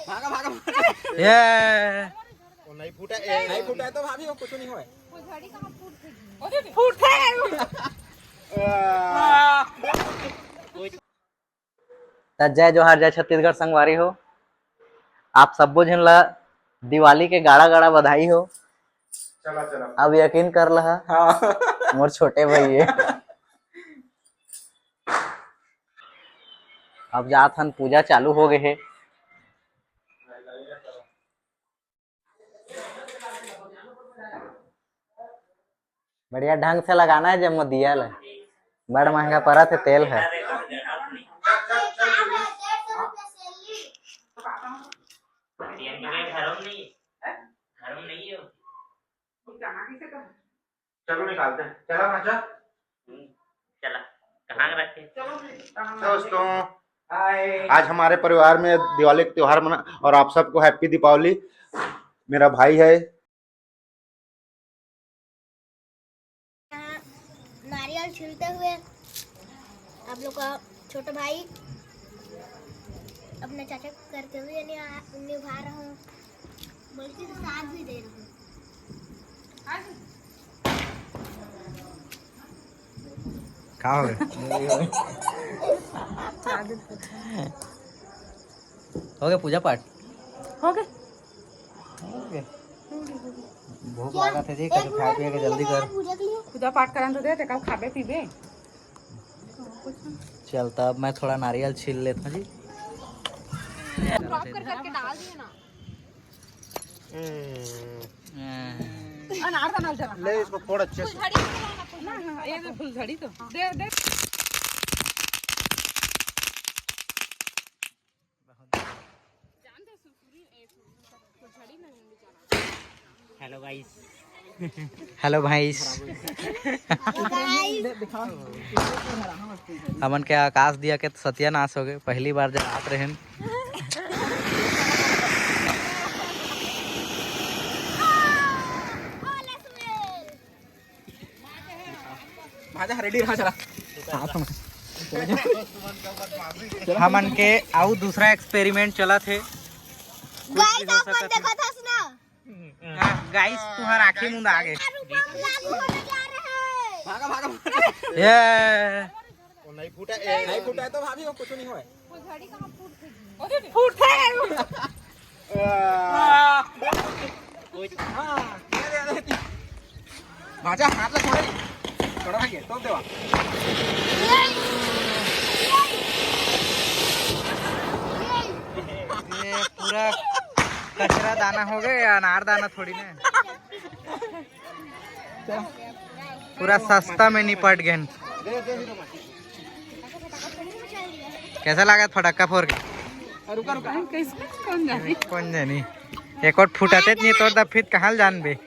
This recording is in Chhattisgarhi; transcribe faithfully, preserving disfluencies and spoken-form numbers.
भागा, भागा, भागा। ये वो नहीं फूटा, ए, नहीं फूटा है तो भाभी, वो कुछ नहीं हुआ है। फूट है। त जय जोहार, जय छत्तीसगढ़ संगवारी हो। आप सब्बो झन ला दिवाली के गाड़ा गाड़ा बधाई हो। चला, चला। अब यकीन कर लहा, हाँ। मोर छोटे भाई है। अब जात हन, पूजा चालू हो गए हे। बढ़िया ढंग से लगाना है जब दिया ल। बड़ महंगा परत हे तेल ह। चलो निकालते हैं, चला भांचा। चला, कहाँ रखे? दोस्तों, आज हमारे परिवार में दिवाली का त्योहार मना और आप सबको हैप्पी दीपावली। मेरा भाई है। यहाँ नारियल छीलते हुए आप लोग का छोटा भाई अपने चाचा को करते हुए निभा रहा हूँ, बल्कि साथ भी दे रहा हूँ। का हो गया? हो गया पूजा पाठ? हो गया। हो गया। भूख लागत है जी, कुछ खाए पिए के जल्दी कर। पूजा पाठ करन तो दे, ते कल खाबे पीबे। चल, तब मैं थोड़ा नारियल छील लेता हूँ जी। ड्रॉप कर करके डाल दिए ना। अनार का नाल चला। ले, इसको फोड़ अच्छे से। ना, ना, ये तो फुलझड़ी तो। दे, दे। हेलो गाइस। हेलो भाई। हमन के आकाश दिया के सत्यानाश हो गए, पहली बार जब आत रहन। भाजा रेडी रहा, चला। हमन के आऊ दूसरा एक्सपेरिमेंट चलत हे। गाइस, आप मन देखत हस ना? हाँ, गाइस, तुम्हार आँखी मुंद आ गए। भागा, भागा, भागा। ये वो नहीं फूटा, ए, नहीं फूटा है तो भाभी, वो कुछ नहीं हुआ है। फूट है। हाँ, ये दे, दे, दे। भांचा, हाथ ला छोड़े। छोड़ा भाई, तोड़ देवा। ये पूरा कचरा दाना हो गए, अनार दाना थोड़ी ना। पूरा सस्ता में निपट गए। कैसा लगा फटाका फोड़ के? रुका, रुका। कैसे? कौन जाने? कौन जानी? एक और फुटाते नहीं तोड़ दा, फिर कहाँ जानबे?